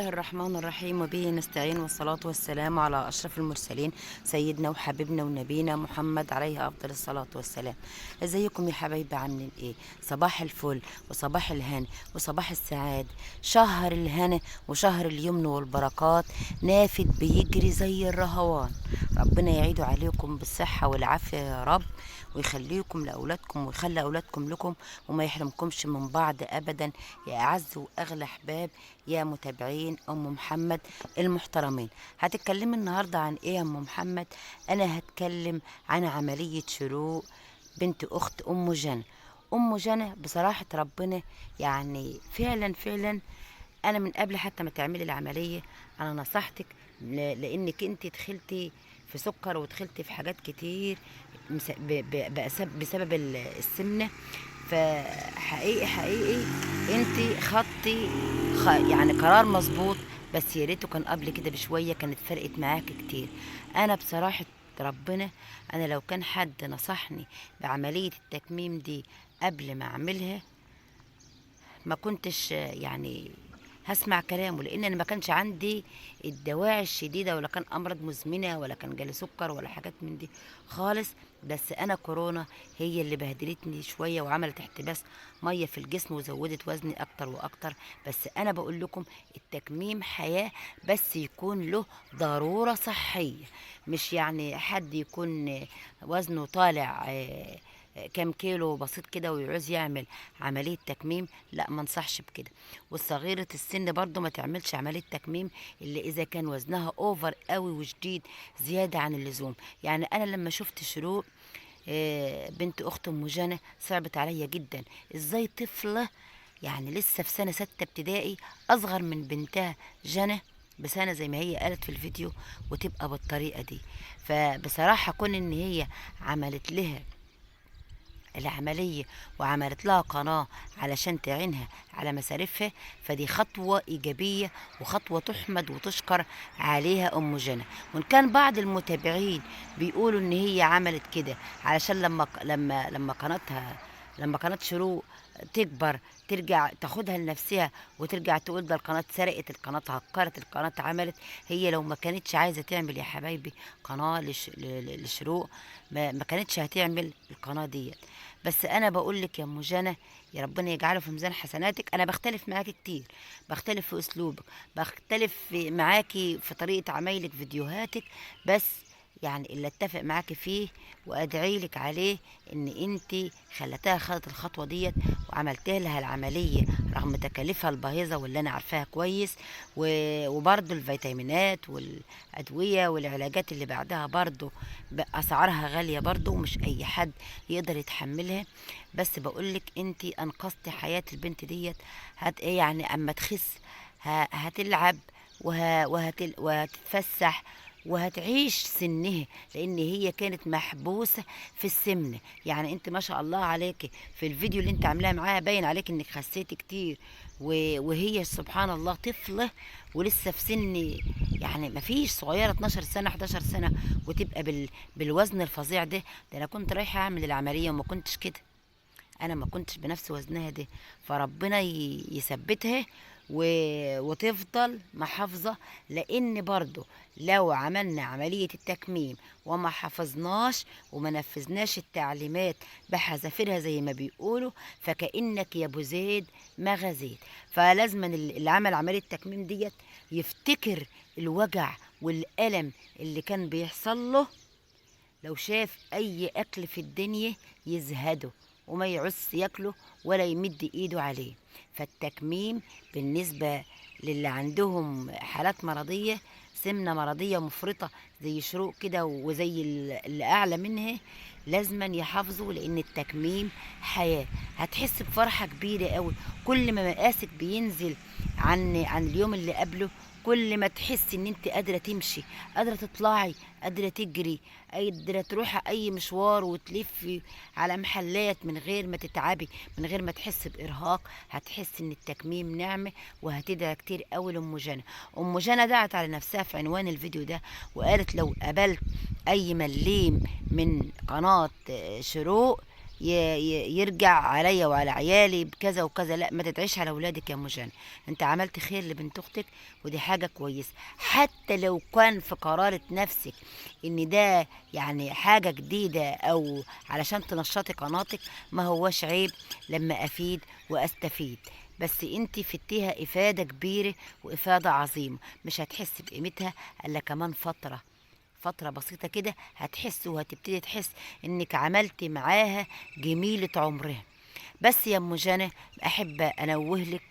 الله الرحمن الرحيم، وبه نستعين، والصلاة والسلام على أشرف المرسلين، سيدنا وحبيبنا ونبينا محمد عليه أفضل الصلاة والسلام. ازيكم يا حبايبي؟ عاملين ايه؟ صباح الفل وصباح الهنا وصباح السعادة. شهر الهنا وشهر اليمن والبركات نافد بيجري زي الرهوان. ربنا يعيده عليكم بالصحة والعافية يا رب، ويخليكم لأولادكم ويخلي أولادكم لكم، وما يحرمكمش من بعض أبدا يا أعز وأغلى أحباب، يا متابعين أم محمد المحترمين. هتتكلمي النهاردة عن إيه يا أم محمد؟ أنا هتكلم عن عملية شروق بنت أخت أم جنى. أم جنى بصراحة ربنا يعني فعلا فعلا أنا من قبل حتى ما تعملي العملية أنا نصحتك، لأنك أنت دخلتي في سكر ودخلتي في حاجات كتير بسبب السمنة. فحقيقي حقيقي انت خدتي يعني قرار مظبوط، بس يا ريته كان قبل كده بشوية، كانت فرقت معاك كتير. انا بصراحة ربنا انا لو كان حد نصحني بعملية التكميم دي قبل ما اعملها ما كنتش يعني هسمع كلامه، لان انا ما كانش عندي الدواعي الشديدة، ولا كان امراض مزمنة، ولا كان جالي سكر، ولا حاجات من دي خالص. بس انا كورونا هي اللي بهدلتني شوية وعملت احتباس مية في الجسم وزودت وزني اكتر واكتر. بس انا بقول لكم التكميم حياة، بس يكون له ضرورة صحية، مش يعني حد يكون وزنه طالع كام كيلو بسيط كده ويعوز يعمل عملية تكميم، لا ما انصحش بكده. والصغيرة السن برضو ما تعملش عملية تكميم اللي اذا كان وزنها over قوي وشديد زيادة عن اللزوم. يعني انا لما شفت شروق بنت اخت ام جنى صعبت عليا جدا، ازاي طفلة يعني لسه في سنة 6 ابتدائي اصغر من بنتها جنى بسنة زي ما هي قالت في الفيديو وتبقى بالطريقة دي. فبصراحة كون ان هي عملت لها العملية وعملت لها قناة علشان تعينها على مصاريفها، فدي خطوة إيجابية وخطوة تحمد وتشكر عليها أم جنى. وإن كان بعض المتابعين بيقولوا إن هي عملت كده علشان لما قناة شروق تكبر ترجع تاخدها لنفسها وترجع تقول ده القناة سرقت، القناة هكرت، القناة عملت. هي لو ما كانتش عايزة تعمل يا حبايبي قناة لشروق ما كانتش هتعمل القناة ديت. بس أنا بقول لك يا أم جنى، يا ربنا يجعله في ميزان حسناتك. أنا بختلف معاكي كتير، بختلف في أسلوبك، بختلف معاكي في طريقة عمايلك فيديوهاتك، بس يعني اللي اتفق معاكي فيه وادعي لك عليه ان انت خلتها خدت الخطوة ديت وعملتها لها العملية رغم تكاليفها الباهظه واللي انا عارفاها كويس، وبرضو الفيتامينات والادوية والعلاجات اللي بعدها برضو اسعارها غالية برضو ومش اي حد يقدر يتحملها. بس بقولك انت انقذتي حياة البنت ديت. هت ايه يعني اما تخس هتلعب وهتتفسح وهتعيش سنها، لان هي كانت محبوسة في السمنة. يعني انت ما شاء الله عليك في الفيديو اللي انت عاملاه معاها باين عليك انك خسيتي كتير، وهي سبحان الله طفله ولسه في سن يعني ما فيش صغيرة 12 سنة 11 سنة وتبقى بالوزن الفظيع ده. ده انا كنت رايحة اعمل العملية وما كنتش كده، انا ما كنتش بنفس وزنها ده. فربنا يثبتها وتفضل محافظة، لان برضو لو عملنا عملية التكميم وما حافظناش وما نفذناش التعليمات بحذافيرها زي ما بيقولوا فكأنك يا ابو زيد ما غزيت. فلازم اللي عمل عملية التكميم ديت يفتكر الوجع والألم اللي كان بيحصل له، لو شاف اي اكل في الدنيا يزهده وما يعص ياكله ولا يمد ايده عليه. فالتكميم بالنسبة للي عندهم حالات مرضية، سمنة مرضية مفرطة زي شروق كده وزي اللي أعلى منها، لازما يحافظوا، لأن التكميم حياة. هتحس بفرحة كبيرة قوي كل ما مقاسك بينزل عن اليوم اللي قبله، كل ما تحس ان انت قادرة تمشي، قادرة تطلعي، قادرة تجري، قادرة تروحي اي مشوار وتلفي على محلات من غير ما تتعبي، من غير ما تحس بارهاق. هتحس ان التكميم نعمة وهتدعي كتير قوي لام جنى. ام جنى دعت على نفسها في عنوان الفيديو ده وقالت لو قابلت اي مليم من قناة شروق يرجع عليا وعلى عيالي بكذا وكذا. لا، ما تدعيش على ولادك يا ام جنى، انت عملت خير لبنت اختك ودي حاجة كويسة. حتى لو كان في قرارة نفسك ان ده يعني حاجة جديدة او علشان تنشطي قناتك، ما هوش عيب لما افيد واستفيد، بس انت فدتيها افاده كبيرة وافاده عظيمة، مش هتحس بقيمتها الا كمان فترة بسيطة كده هتحس وهتبتدي تحس انك عملتي معاها جميلة عمرها. بس يا ام جنى احب انوهلك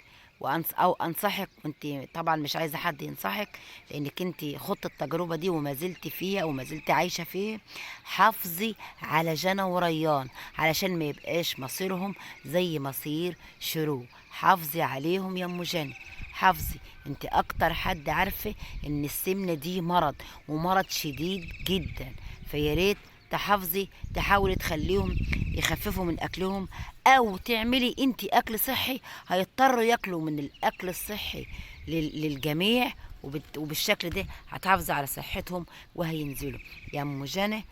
او انصحك، وانت طبعا مش عايزه حد ينصحك لانك انت خضت التجربة دي وما زلت فيها وما زلت عايشه فيها. حافظي على جنى وريان علشان ما يبقاش مصيرهم زي مصير شروق. حافظي عليهم يا ام جنى، حافظي. انت اكتر حد عارفه ان السمنة دي مرض، ومرض شديد جدا، فياريت تحافظي، تحاولي تخليهم يخففوا من اكلهم، او تعملي انت اكل صحي. هيضطروا ياكلوا من الاكل الصحي للجميع، وبالشكل ده هتحافظي على صحتهم وهينزلوا. يا ام جنى،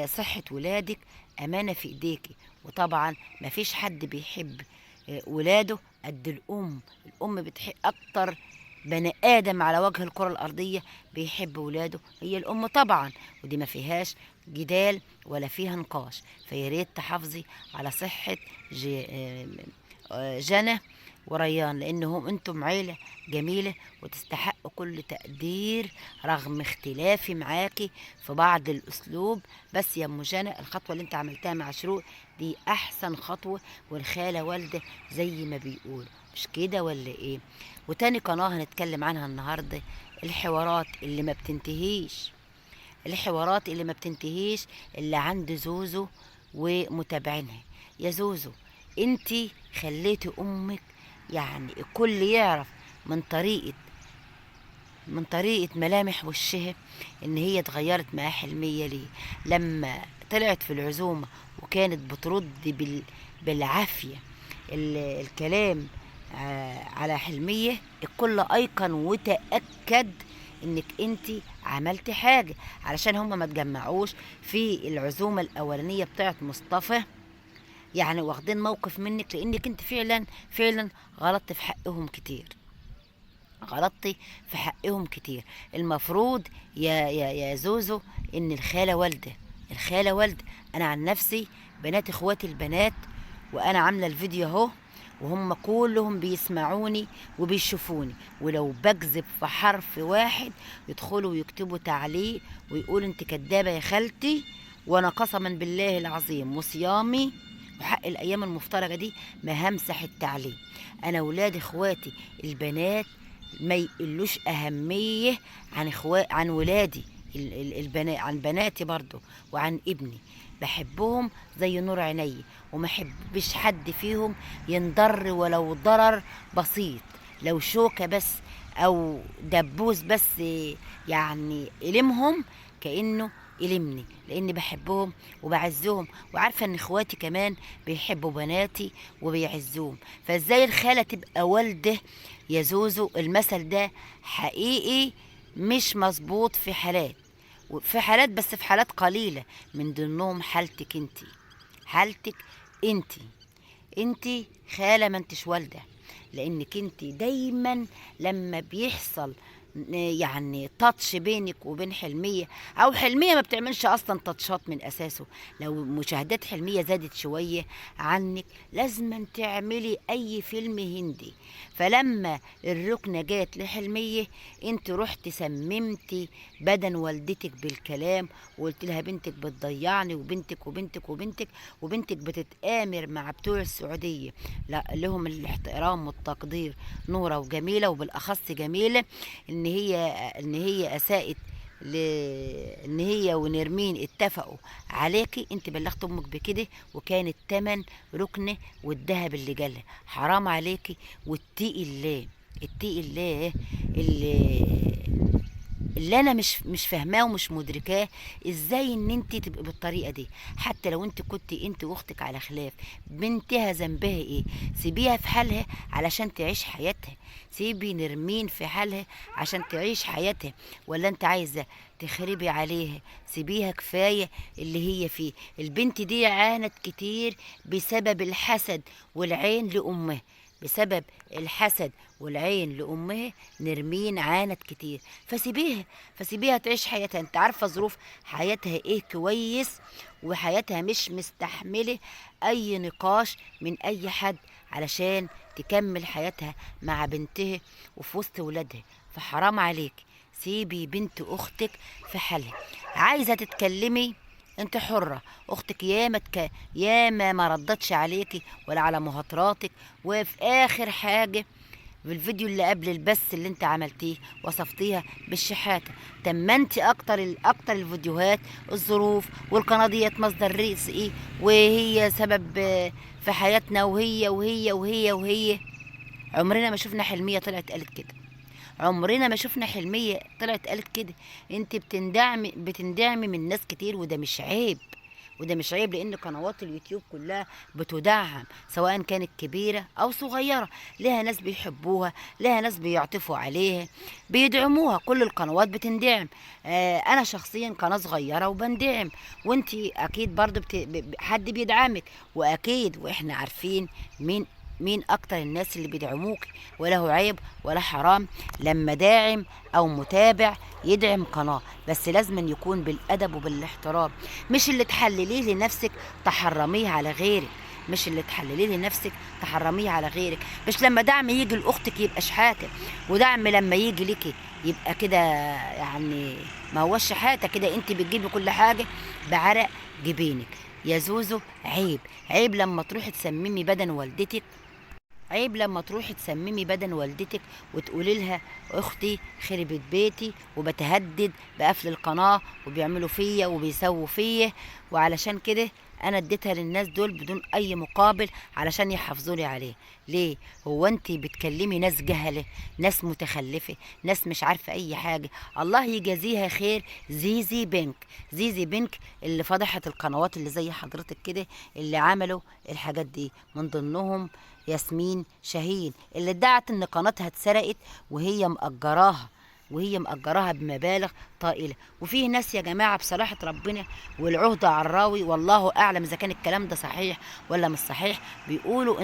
صحة ولادك امانة في ايديكي، وطبعا مفيش حد بيحب ولاده قد الام. الام بتحب اكتر بني ادم على وجه الكره الارضية بيحب ولاده هي الام طبعا، ودي ما فيهاش جدال ولا فيها نقاش. فياريت تحافظي على صحة جنى وريان، لانهم انتم عيله جميلة وتستحقوا كل تقدير رغم اختلافي معاكي في بعض الاسلوب. بس يا ام جنى الخطوة اللي انت عملتها مع شروق دي احسن خطوة، والخاله والده زي ما بيقولوا، مش كده ولا ايه؟ وتاني قناة هنتكلم عنها النهارده الحوارات اللي ما بتنتهيش، الحوارات اللي ما بتنتهيش اللي عند زوزو ومتابعينها. يا زوزو انتي خليتي امك يعني الكل يعرف من طريقة ملامح وشها ان هي اتغيرت مع حلمية. ليه؟ لما طلعت في العزومة وكانت بترد بالعافية الكلام على حلمية، الكل ايقن وتأكد انك انتي عملتي حاجة علشان هما ما تجمعوش في العزومة الاولانية بتاعت مصطفى، يعني واخدين موقف منك لانك انت فعلا فعلا غلطت في حقهم كتير، غلطتي في حقهم كتير. المفروض يا يا يا زوزو ان الخالة والده، الخالة والده. انا عن نفسي بنات اخواتي البنات، وانا عامله الفيديو اهو وهم كلهم بيسمعوني وبيشوفوني، ولو بكذب في حرف واحد يدخلوا ويكتبوا تعليق ويقولوا انت كدابه يا خالتي، وانا قسما بالله العظيم وصيامي وحق الايام المفترجه دي ما همسح التعليق. انا ولاد اخواتي البنات ما يقلوش اهمية عن عن ولادي البنات، عن بناتي برضو وعن ابني، بحبهم زي نور عيني، وما احبش حد فيهم ينضر ولو ضرر بسيط، لو شوكه بس او دبوس بس يعني إلمهم كانه إلمني، لاني بحبهم وبعزهم، وعارفه ان اخواتي كمان بيحبوا بناتي وبيعزوهم. فازاي الخالة تبقى والده يا زوزو؟ المثل ده حقيقي مش مظبوط في حالات، في حالات بس في حالات قليله، من ضمنهم حالتك انتي. حالتك انتي، انتي خاله ما انتش والده، لانك انتي دايما لما بيحصل يعني تاتش بينك وبين حلمية، او حلمية ما بتعملش اصلا تاتشات من اساسه، لو مشاهدات حلمية زادت شوية عنك لازم تعملي اي فيلم هندي. فلما الركنة جات لحلمية انت رحت سممتي بدن والدتك بالكلام، وقلت لها بنتك بتضيعني، وبنتك وبنتك وبنتك وبنتك بتتآمر مع بتوع السعودية. لا، لهم الاحترام والتقدير نورة وجميلة، وبالاخص جميلة ان هي اساءت ان هي ونرمين اتفقوا عليكي، انت بلغت امك بكده، وكان التمن ركنه والذهب اللي جالها. حرام عليكي، واتقي الله، اتقي الله اللي انا مش فاهماه ومش مدركاه، ازاي ان انت تبقي بالطريقة دي؟ حتى لو انت كنت انت واختك على خلاف، بنتها ذنبها ايه؟ سيبيها في حالها علشان تعيش حياتها، سيبي نرمين في حالها عشان تعيش حياتها، ولا انت عايزه تخربي عليها؟ سيبيها، كفاية اللي هي فيه. البنت دي عانت كتير بسبب الحسد والعين لامها، بسبب الحسد والعين لأمها نرمين عانت كتير. فسيبيها تعيش حياتها. انت عارفة ظروف حياتها ايه كويس، وحياتها مش مستحملة اي نقاش من اي حد علشان تكمل حياتها مع بنتها وفي وسط ولادها. فحرام عليك، سيبي بنت اختك في حالها. عايزة تتكلمي انت حرة، اختك ياما ما ردتش عليكي ولا على مهاتراتك. وفي اخر حاجة في الفيديو اللي قبل البث اللي انت عملتيه وصفتيها بالشحاتة. تمنتي اكتر الفيديوهات الظروف، والقناة ديت مصدر رزقي وهي سبب في حياتنا، وهي وهي وهي وهي. عمرنا ما شفنا حلمية طلعت قالت كده، عمرنا ما شفنا حلمية طلعت قالت كده. انت بتندعمي من ناس كتير، وده مش عيب، وده مش عيب، لان قنوات اليوتيوب كلها بتدعم سواء كانت كبيرة او صغيرة، لها ناس بيحبوها، لها ناس بيعطفوا عليها، بيدعموها. كل القنوات بتندعم. انا شخصيا قناة صغيرة وبندعم، وانت اكيد برضو حد بيدعمك، واكيد واحنا عارفين مين اكتر الناس اللي بيدعموك، ولا هو عيب ولا حرام لما داعم او متابع يدعم قناة، بس لازم أن يكون بالادب وبالاحترام. مش اللي تحلليه لنفسك تحرميه على غيرك، مش اللي تحلليه لنفسك تحرميه على غيرك. مش لما دعم يجي لاختك يبقى شحاته، ودعم لما يجي لك يبقى كده، يعني ما هوش شحاته كده، انت بتجيبي كل حاجة بعرق جبينك يا زوزو. عيب، عيب لما تروحي تسممي بدن والدتك، عيب لما تروحي تسممي بدن والدتك وتقولي لها اختي خربت بيتي وبتهدد بقفل القناة وبيعملوا فيا وبيسووا فيا، وعلشان كده انا اديتها للناس دول بدون اي مقابل علشان يحافظوا لي عليه. ليه؟ هو انت بتكلمي ناس جهله، ناس متخلفة، ناس مش عارفه اي حاجة. الله يجازيها خير زيزي بنك، زيزي بنك اللي فضحت القنوات اللي زي حضرتك كده، اللي عملوا الحاجات دي، من ضمنهم ياسمين شاهين اللي ادعت ان قناتها اتسرقت وهي مأجراها بمبالغ طائلة. وفيه ناس يا جماعة بصراحة ربنا والعهد عراوي، والله أعلم إذا كان الكلام ده صحيح ولا مش صحيح، بيقولوا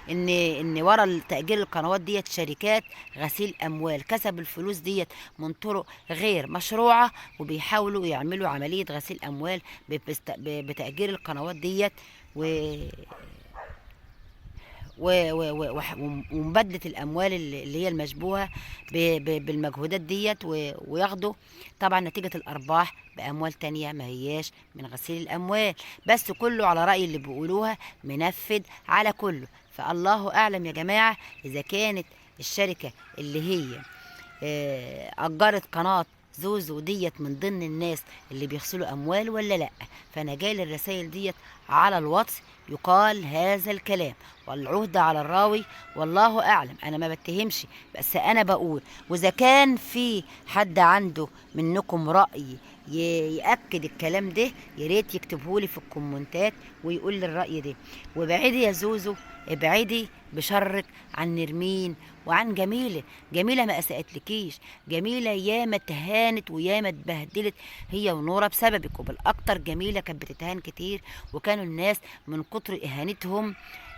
إن ورا تأجير القنوات ديت شركات غسيل أموال، كسب الفلوس ديت من طرق غير مشروعة، وبيحاولوا يعملوا عملية غسيل أموال بتأجير القنوات ديت ومبادلة الأموال اللي هي المشبوهة بالمجهودات ديت، وياخدوا طبعا نتيجة الأرباح بأموال تانية ما هياش من غسيل الأموال. بس كله على رأي اللي بيقولوها منفذ على كله. فالله أعلم يا جماعة إذا كانت الشركة اللي هي أجرت قناة زوزو ديت من ضمن الناس اللي بيغسلوا أموال ولا لأ. فأنا جاي الرسائل ديت على الواتس يقال هذا الكلام، والعهد على الراوي والله أعلم. أنا ما بتهمش، بس أنا بقول. وإذا كان في حد عنده منكم رأي يأكد الكلام ده يا ريت يكتبهولي في الكومنتات ويقول لي الرأي ده. وابعدي يا زوزو، ابعدي بشرك عن نرمين وعن جميلة. جميلة ما أسأتلكيش، جميلة ياما اتهانت وياما اتبهدلت هي ونورة بسببك، وبالأكتر جميلة كانت بتتهان كتير، وكانوا الناس من كتر إهانتهم،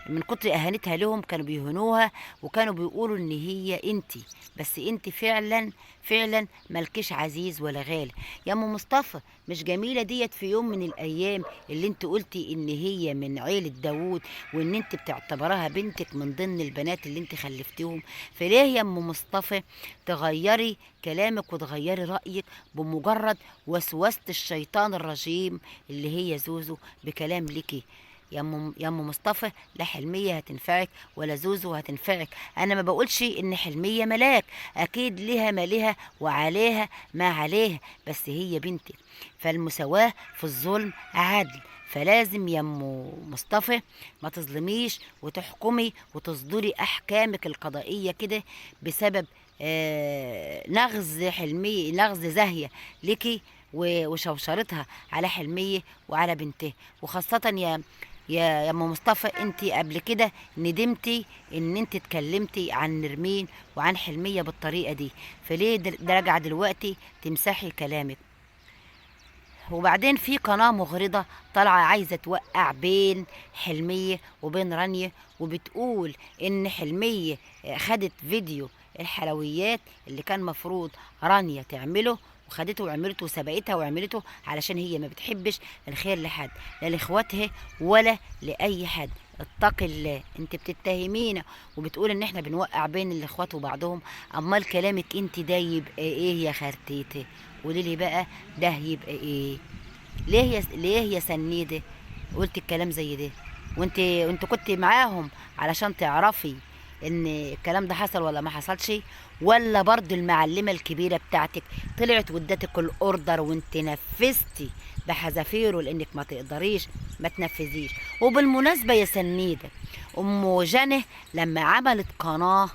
من كتر إهانتها لهم كانوا بيهنوها وكانوا بيقولوا إن هي انتي، بس انتي فعلا فعلا مالكيش عزيز ولا غالي يا ام مصطفى. مش جميلة ديت في يوم من الأيام اللي انت قلتي إن هي من عيلة داوود وإن انت بتعتبرها بنتك من ضمن البنات اللي انت خلفتيهم؟ فليه يا ام مصطفى تغيري كلامك وتغيري رأيك بمجرد وسوسة الشيطان الرجيم اللي هي زوزو بكلام ليكي؟ يا ام مصطفى لا حلمية هتنفعك ولا زوزو هتنفعك. انا ما بقولش ان حلمية ملاك، اكيد لها ما لها وعليها ما عليها، بس هي بنتك، فالمساواة في الظلم عدل. فلازم يا ام مصطفى ما تظلميش وتحكمي وتصدري احكامك القضائية كده بسبب نغز حلمية، نغز زاهية لكي وشوشرتها على حلمية وعلى بنته. وخاصة يا ام مصطفى، انت قبل كده ندمتي ان انت اتكلمتي عن نرمين وعن حلمية بالطريقة دي، فليه ده راجعة دلوقتي تمسحي كلامك؟ وبعدين في قناة مغرضة طالعة عايزة توقع بين حلمية وبين رانيا، وبتقول ان حلمية خدت فيديو الحلويات اللي كان مفروض رانيا تعمله، وخدته وعملته وسبقتها وعملته، علشان هي ما بتحبش الخير لحد، لا لاخواتها ولا لاي حد. اتقي الله، انت بتتهمينا وبتقول ان احنا بنوقع بين الاخوات وبعضهم، امال كلامك انت ده يبقى ايه يا خرتيتي؟ قولي لي بقى ده يبقى ايه؟ ليه يا سنيده قلت الكلام زي ده؟ وانت كنت معاهم علشان تعرفي ان الكلام ده حصل ولا ما حصلش؟ ولا برضو المعلمة الكبيرة بتاعتك طلعت وادتك ال order وانت نفذتي بحذافيره لانك ما تقدريش ما تنفذيش؟ وبالمناسبة يا سنيدة، ام جنة لما عملت قناة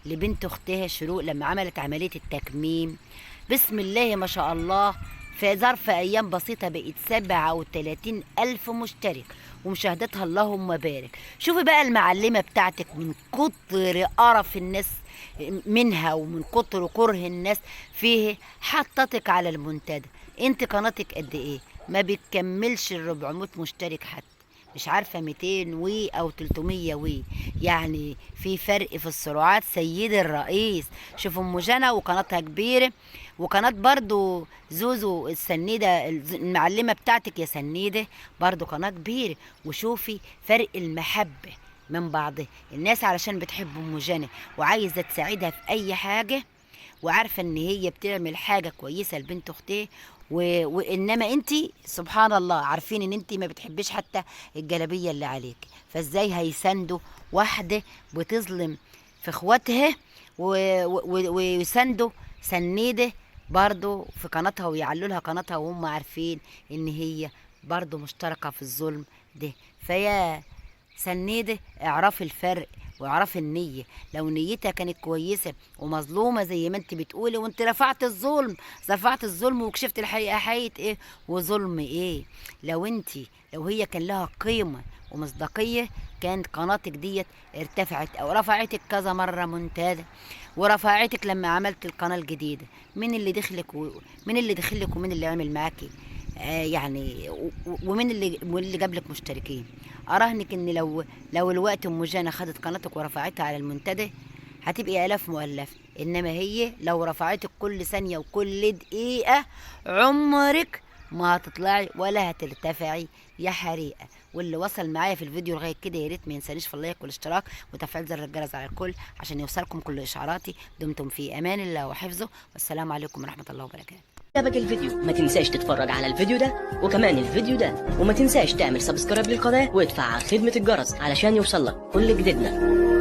لبنت اختها شروق لما عملت عملية التكميم، بسم الله ما شاء الله، في ظرف ايام بسيطة بقت 37,000 مشترك ومشاهدتها اللهم بارك. شوفي بقى المعلمة بتاعتك من كتر قرف الناس منها ومن كتر كره الناس فيه حطتك على المنتدى. انت قناتك قد ايه؟ ما بتكملش ال 400 مشترك حتى، مش عارفة 200 وي او 300 وي، يعني في فرق في السرعات سيدي الرئيس. شوفوا ام جنى وقناتها كبيرة، وقناة برضو زوزو السنيدة المعلمة بتاعتك يا سنيدة برضو قناة كبيرة، وشوفي فرق المحبة من بعضها. الناس علشان بتحب ام جنى وعايزة تساعدها في اي حاجة، وعارفة ان هي بتعمل حاجة كويسة لبنت اختها، وانما انتي سبحان الله عارفين ان انتي ما بتحبيش حتى الجلابية اللي عليك، فازاي هيساندوا واحدة بتظلم في اخواتها ويساندوا سنيدة برضو في قناتها ويعلوا لها قناتها وهم عارفين ان هي برضو مشتركة في الظلم ده؟ فيا سنيدة اعرفي الفرق واعرفي النية. لو نيتها كانت كويسة ومظلومة زي ما انت بتقولي، وانت رفعت الظلم، رفعت الظلم وكشفت الحقيقة، حقيقة ايه وظلم ايه؟ لو هي كان لها قيمة ومصداقية كانت قناتك ديت ارتفعت او رفعتك كذا مرة منتدى، ورفعتك لما عملت القناة الجديدة. مين اللي دخلك مين اللي دخلك ومين اللي عمل معاكي يعني ومين اللي جاب لك مشتركين؟ اراهنك ان لو الوقت ام جانا خدت قناتك ورفعتها على المنتدى هتبقي الاف مؤلفه، انما هي لو رفعتك كل ثانية وكل دقيقة عمرك ما هتطلعي ولا هترتفعي يا حريقة. واللي وصل معايا في الفيديو لغاية كده يا ريت ما ينسانيش في ال like والاشتراك وتفعيل زر الجرس على الكل عشان يوصلكم كل اشعاراتي. دمتم في امان الله وحفظه، والسلام عليكم ورحمة الله وبركاته. عجبك الفيديو ما تنساش تتفرج على الفيديو ده وكمان الفيديو ده، وما تنساش تعمل subscribe للقناة وتفعل خدمة الجرس علشان يوصلك كل جديدنا.